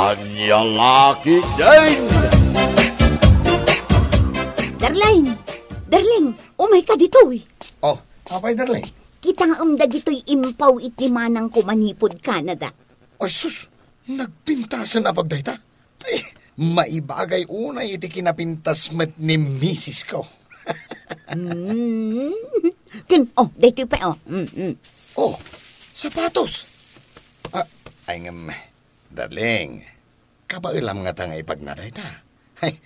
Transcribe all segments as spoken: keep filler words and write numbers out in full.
Ania la ketdin? Darling! Darling! Umayka ditoy! Oh, apay, darling? Kitaem dagitoy impaw-it ni manangko manipud Canada. Ay, sus! Nagpintasen a pagdayta? Ay, maibagay unay iti kinapintas met ni misisko. Mm. Ken, oh, daytoy pay, oh. Mm, mm. Oh, sapatos. Ah, ay ngem, darling, kabaelam ngata nga ipagna dayta? Ay,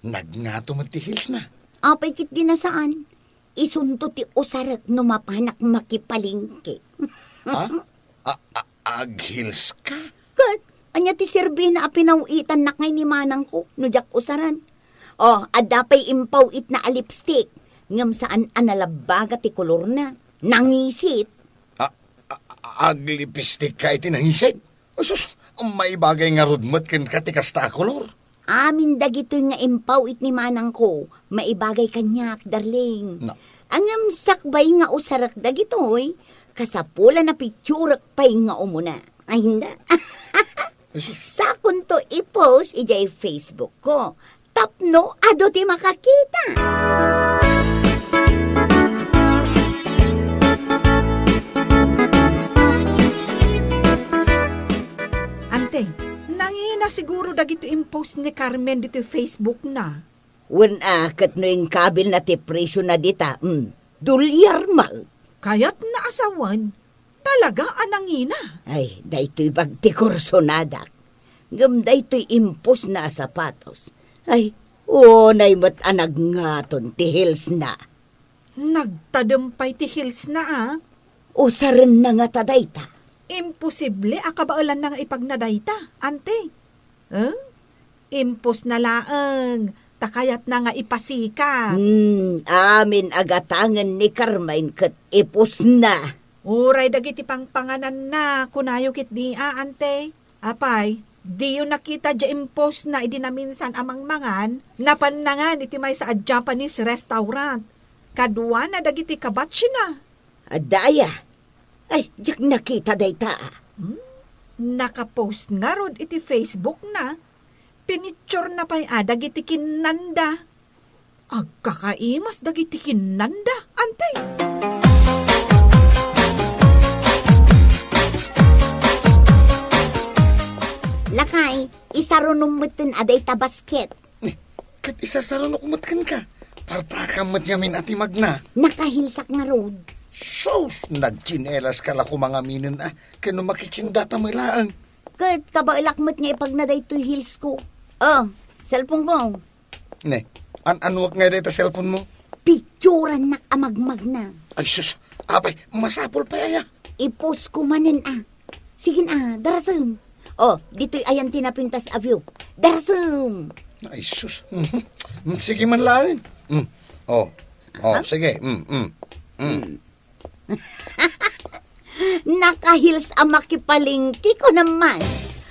nagngato met ti heelsna. Apay ketdi a saan? Isunto ti usarek no mapanak makipalengke. Ha? A, a, agheelska? Ket, ania ti serbina a pinaw-itannak ngay ni manangko no diak usaren? Oh, adda pay impaw-itna a lipstick, ngem saan a nalabbaga ti kolorna. Nangisit. A, a, aglipistikka iti nangisit? Asus, maibagay ngarud met kenka ti kasta a kolor. Amin dagitoy nga impaw-it ni manangko, maibagay kaniak, darling. Na. Ngem sakbay nga usarek dagitoy, kasapulan a picturek pay nga umuna. Ay, na. Jesus. Sakonto i-post idiay Facebook ko. Tapno adu ti makakita. Ante, nangina siguro dagiti impost ni Carmen ditoy Facebook na. Wen a, ket no inkabilna ti presio na dita, mm, dolyar met. Kayatna a sawen, talaga a nangina. Ay, daytoy bag ti kursonadak. Ngem daytoy impostna a sapatos. Ay, unay met a nagngaton ti heelsna. Nagtadem pay ti heelsna, a? Usarenna ngata dayta? Imposible a kabaelanna nga ipagna dayta, ante. Eh? Impostna laeng, ta kayatna nga ipasikat. Hmm, amin a gatangen ni Carmen ket ipostna. Uray dagiti pangpangananna, kunayo ketdi a, ante. Apay, diyo nakita diay impostna idi naminsan a mangmangan, napanna ngan iti maysa a Japanese restaurant. Kaduana dagiti kabatsina. Adda aya? Ay, diak nakita dayta, a. Hmm? Nakapost ngarud iti Facebook na. Pinicture na pay a dagiti kinnanda. Agkakaimas dagiti kinnanda, ante. Lakay, isarunom metten a dayta basket. Ni, ket isasarunok met kenka. Partakam met ngamin a ti magna. Nakaheelsak ngarud. Sus, nagtsinelas ka la koma ngaminen a, ken no makitsinda ta met laeng. Ket kabaelak met nga ipagna daytoy heels ko. Oh, cellphone ko. Ne, an-anuak ngay dayta cellphone mo? Picturannak a magmagna. Ay sus, apay, masapul pay aya. I-post ko manen a. Sige na, darasem. Oh, ditoy ayan ti napintas a view. Darasem! Ay sus. Mhm. Mm, sige man laeng. Mm. Oh. Oh, ah? Sige. Mm, mm. Mm. Naka-heels a makipalengke ko naman.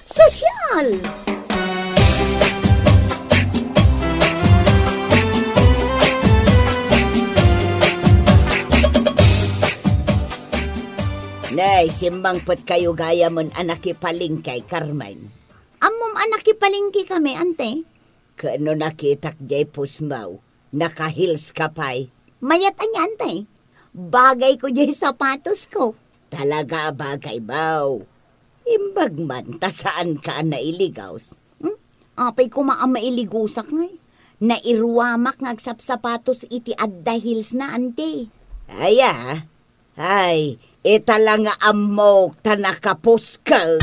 Sosyal! Nay, simmangpet kayo gayamen a nakipalengke, Carmen. Ammom a nakipalengke kami, ante? Ken no nakitak jay pusmaw, naka-heels ka pay. Mayat anian, tay? Bagay ko jay sapatos ko. Talaga a bagay, baw. Imbag man ta saan ka a nailigaws. Hmm? Apay koma a mailigusak ngay. Nairuamak nga agsapsapatos iti adda heels na, ante. Aya, Ay, ita la nga ammok ta nakapuska.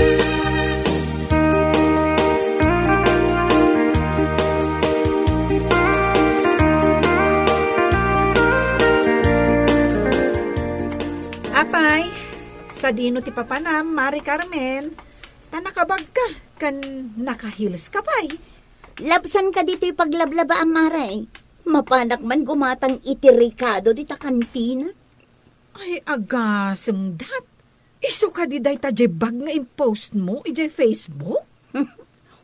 Apay, sadino ti papanam, Mari Carmen? Ta nakabagka, ken naka-heels ka pay. Labsan ka ditoy paglablaba, Mari. Mapanak man gumatang iti rekado dita kantina. Ay, agasem dat. Isu kadi dayta jay bag nga impost mo idiay Facebook?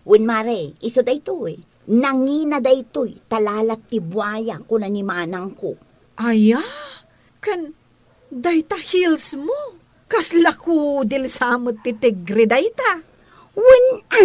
Wen, Mare, isu daytoy. Nangina daytoy, ta lalat ti buaya, kuna ni manangko. Aya, ken dayta heels mo. Kasla kudil sa met ti tigre dayta. Wen, a?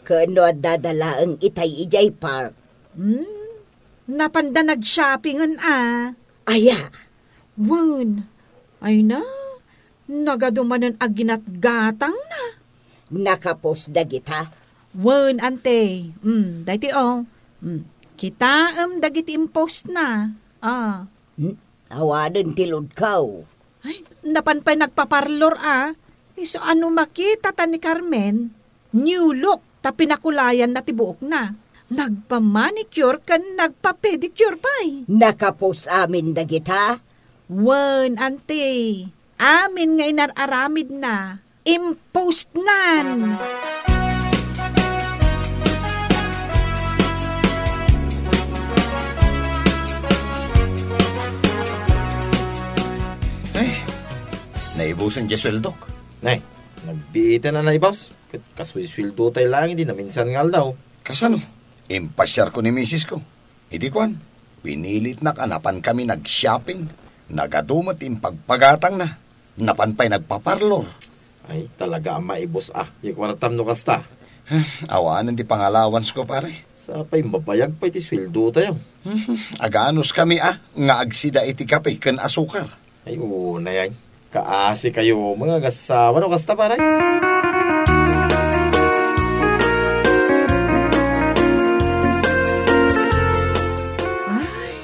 Ken no addada laeng itay idiay park? Hmm, napanda nag-shoppingen a. Aya? Wen, ay na, nagadu manen a ginatgatangna. Naka-post dagita? Wen, ante. Hmm, daytoy, o. Hmm, kitaem dagiti impostna. A. Hmm, awanen ti ludkaw. Ay, napan pay nagpaparlor a. Isu a no makitata ni Carmen, new look ta pinakulayanna ti buokna. Nagpa-manicure ken nagpa-pedicure pay. Naka-post amin dagita? Wen, ante. Amin nga inar-aramidna, impostnan. Ay, naibusen diay sueldok. Nay, nagbiiten a naibus. Ket kasuy sueldo tay laeng idi naminsan nga aldaw. Kasano? Impasiarko ni misisko. Idi kuan, pinilitnak a napankami nag-shopping. Nagadu met ti impagpagatangna. Napan pay nagpaparlor. Ay, talaga a maibus a, ti kuartam no kasta. Awanen ti pangalawansko, pare. Sapay mabayag pay ti sueldotayo. Aganuskami a, nga agsida iti kape ken asukar. Ay, unay ay. Kaasikayo, mga agassawa, no kasta, pare? Ay,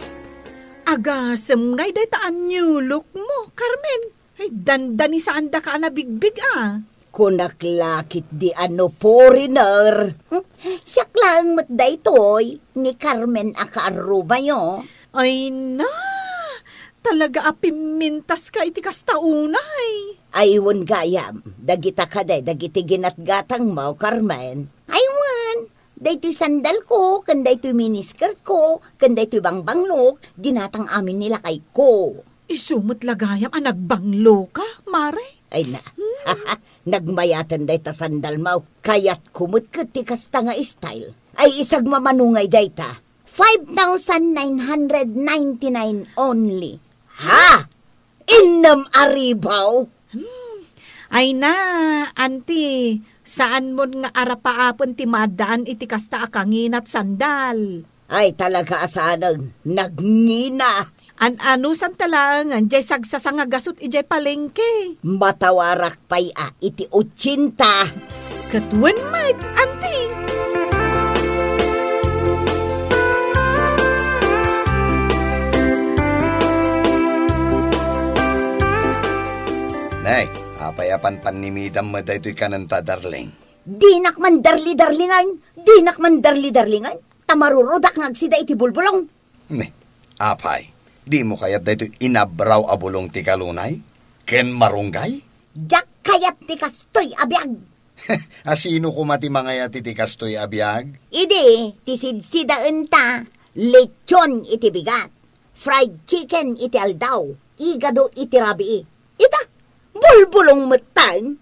agasem ngay dayta a new look mo, Carmen. Ay, dandani saandaka a nabigbig a. Kunak la ketdi a no foreigner. Siak laeng met daytoy, ni Carmen a kaarrubayo. Ay na, talaga a pimmintaska iti kasta unay. Ay, wen gayam, dagita kadi dagiti ginatgatangmo, Carmen. Ay, wen, daytoy sandalko, ken daytoy miniskirtko, ken daytoy bangbanglok, ginatang amin ni lakayko. Isu met la gayam a nagbangloka, mare. Ay na. Hmm. Nagmayaten dayta sandalmo. Kayatko met ket ti kasta nga style. Ay, isagmamano ngay dayta? Five thousand nine hundred ninety-nine only. Ha? Innem a ribu? Hmm. Ay na, anti, saanmon nga arapaapen ti maaddaan iti kasta a kanginat sandal. Ay, talaga a saanen, nagngina. An-anusanta laengen diay sagsasanga gasut idiay palengke. Matawarak pay a iti otsenta. Ket wen met, anti. Nay, apay a panpannimidam met daytoy kanenta, darling? Dinak mandarli-darlingen, dinak mandarli-darlingen. Ta marurudak nga agsida iti bulbulong. Ne, apay, dimo kayat daytoy inabraw a bulong ti kalunay? Ken marunggay? Diak kayat ti kastoy a biag. A sino koma ti mangayat iti kastoy a biag? Idi, ti sidsidaenta, lechon iti bigat, fried chicken iti aldaw, igado iti rabii. Ita, bulbulong metten.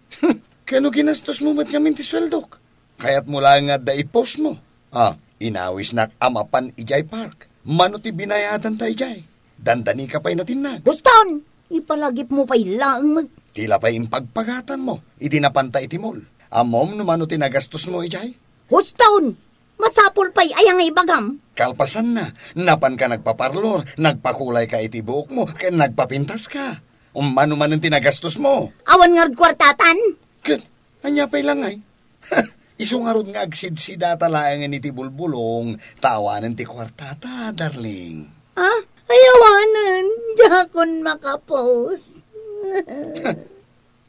Ken no ginastosmo met ngamin ti sueldok? Kayatmo laeng nga adda i-post mo. Ah, inawisnak a mapan idiay park. Mano ti binayadanta idiay? Dandanika pay natinnag. Boston! Ipalagipmo pay laeng met. Tila pay impagpagatanmo idi napanta iti mall. Ammom no mano ti nagastosmo idiay? Houston! Masapul pay aya nga ibagam? Kalpasanna, napanka nagpaparlor, nagpakulayka iti buokmo, ken nagpapintaska. Mano manen ti nagastosmo? Awan ngarud kuartatan? Ket, ania pay la ngay? Isu ngarud nga agsidsidata laengen iti bulbulong, ta awanen ti kuartata, darling. Ah, ay awanen, diakon makapos.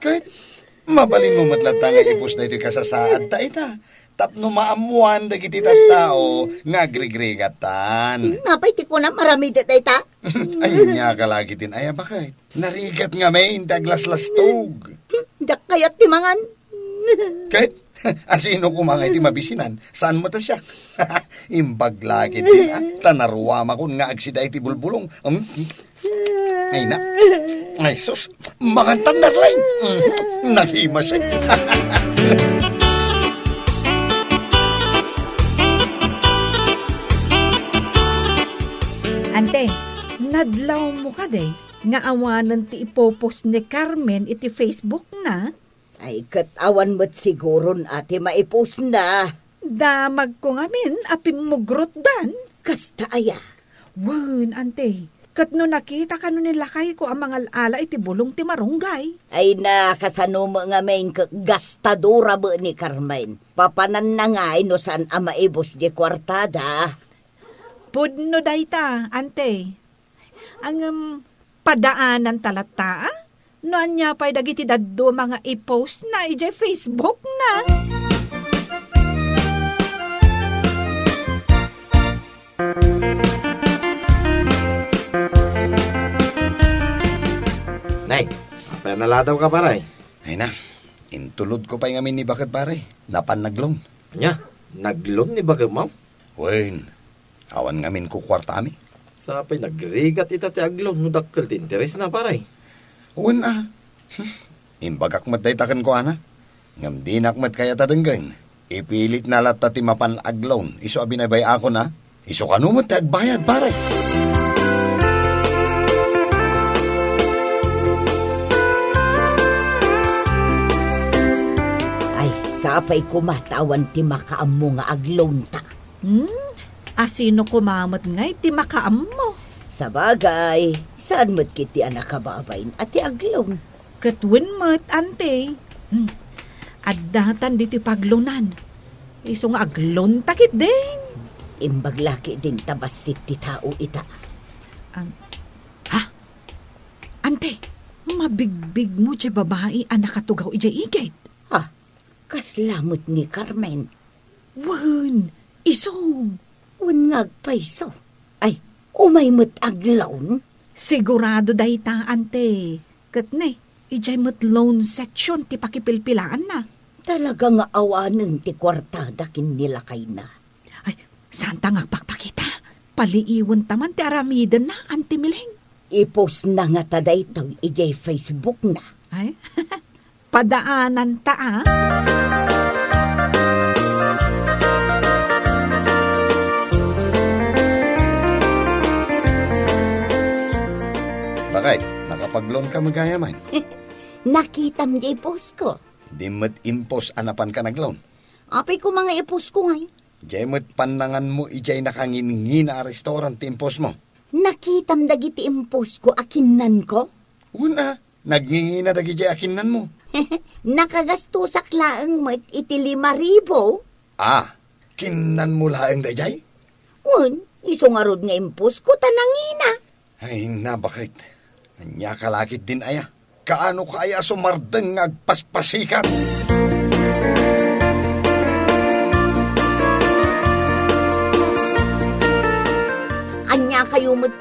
Ket, mabalinmo met latta nga i-post daytoy kasasaadta ita, tapno maammoan dagiti tattao nga agrigrigattan. Apay ti kunam, aramidek dayta? Ania ka lagi tin aya, baket? Narigat ngamin ti aglaslastog. Diak kayat ti mangan. Ket, asino koma nga iti mabisinan? Saan mo ta siak? Imbag lagi din, ah. Ta naruamakon nga agsida iti bulbulong. Hmm? Ay na. Ay, sus. Mangantan, darling. Hmm. Nahimasik. Ante, nadlaw mo kadi nga awanen ti ipopos ni Carmen iti Facebook na? Ay, ket awan met siguron a ti maipos na. Damagko ngamin a pimmugrotdan. Kasta aya? Wen, ante. Ket no nakita kano ni lakayko a mangal-ala iti bulong ti marunggay. Ay na, kasano met ngamin ket gastadora met ni Carmen. Papananna ngay no saan a maibus di kuartada. Pudno dayta, ante. Ngem, padaananta latta, a? No ania pay dagiti dadduma nga i-post na idiay Facebook na. Nay, apay a naladaw ka, pare? Ay na, intulod ko pay ngamin ni baket, pare. Napan nag-loan. Ania? Nag-loan ni baket mo? Wen, awan ngamin kukuartami. Sapay nagrigat ita ti agloan no dakkel ti interes na, pare. Wen a. Hmm. Imbagak met dayta kenkuana. Ngem dinak met kayat a denggen. Ipilitna latta ti mapan agloan, isu a binaybay-akon a. Isu kano met ti agbayad, pare. Ay, sapay koma ta awan ti makaammo nga agloan ta. Hmm? A sino koma met ngay ti makaammo? Sabagay, saan met ketdi a nakababain a ti agloan? Ket wen met, ante. Hmm. Addatan ditoy pagloanan. Isu nga agloan ta ketdin. Imbag la ketdin ta bassit ti tao ita. Ang, ha? Ante, mabigbigmo diay babai a nakatugaw idiay igid? Ha? Kasla met ni Carmen. Wen, isu. Wen nga agpayso. Ay, umay met agloan? Sigurado dayta, ante. Ket ne, idiay met loan section ti pakipilpilaanna. Talaga nga awanen ti kuartada ken ni lakayna. Ay, saanta nga agpakpakita. Paliiwenta man ti aramidenna, ante Miling. I-post na ngata daytoy idiay Facebook na. Ay? Padaananta, a. Bakit? Nakapagloan ka met gayam? Nakitam di i-post ko. Di met i-post a napan ka nagloan. Apay koma nga i-post ko ngay? Diay met pannanganmo idiay nakangingina a restaurant ti i-post mo. Nakitam dagiti i-post ko a kinnanko? Wen a, nagngingina dagidiay a kinnanmo. Nakagastosak laeng met iti lima ribu. A, kinnanmo laeng daydiay? Wen, isu ngarud nga i-post ko ta nangina. Ay, nabakit. Ania ka la ketdin aya? Kaano ka aya a sumardeng nga agpaspasikat? Ania kayo met?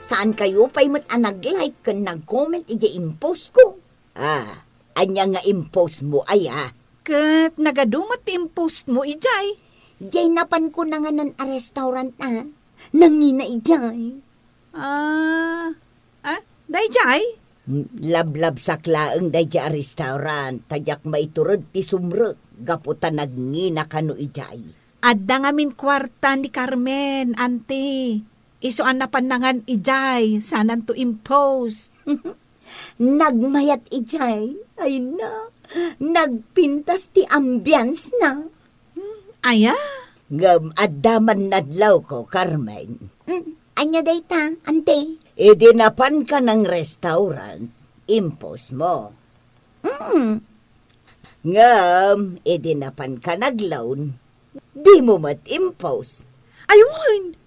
Saan kayo pay met a nag-like ken nag-comment idiay i-post ko? Ah, ania nga i-post mo aya? Ket nagadu met ti i-post mo idiay. Diay napan ko nanganan a restaurant, a. Nangina idiay. Ah, ah, daydiay? Lablabsak laeng daydiay a restaurant, ta diak maitured ti sumrek gapu ta nangina kano idiay. Adda ngamin kuarta ni Carmen, ante. Isu a napan nangan idiay, sananto i-post. Nagmayat idiay, ay na, nagpintas ti ambience na. Hmm, aya? Ngem adda man nadlawko, Carmen. Hmm, ania dayta, ante? Idi napan ka nang restaurant, i-post mo. Hmm. Ngem, idi napan ka nag-loan, dimo met i-post. Ay, wen!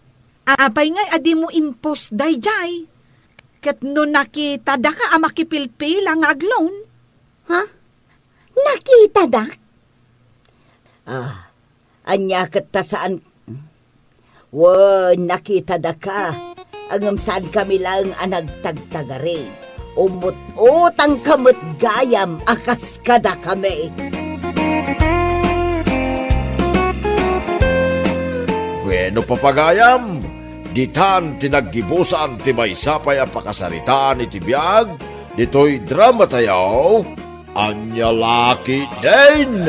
Apay ngay a dimo i-post daydiay? Ket no nakitada ka a makipilpila nga ag-loan? Ha? Nakitada? Ah, ania ket ta saan? Wen, nakitada ka. Ngem saan kami laeng a nagtagtagari. Umut-utang ka met gayam a kas kadakami. Bueno, papagayam, ditan ti naggibusan ti maysa pay a pakasaritaan iti biag ditoy drama tayo. Ania la ketdin?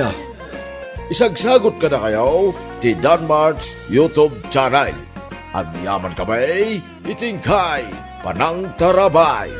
Isagsagot kadakayo ti Danmart's YouTube channel. Agyaman kami iti inkay panangtarabay.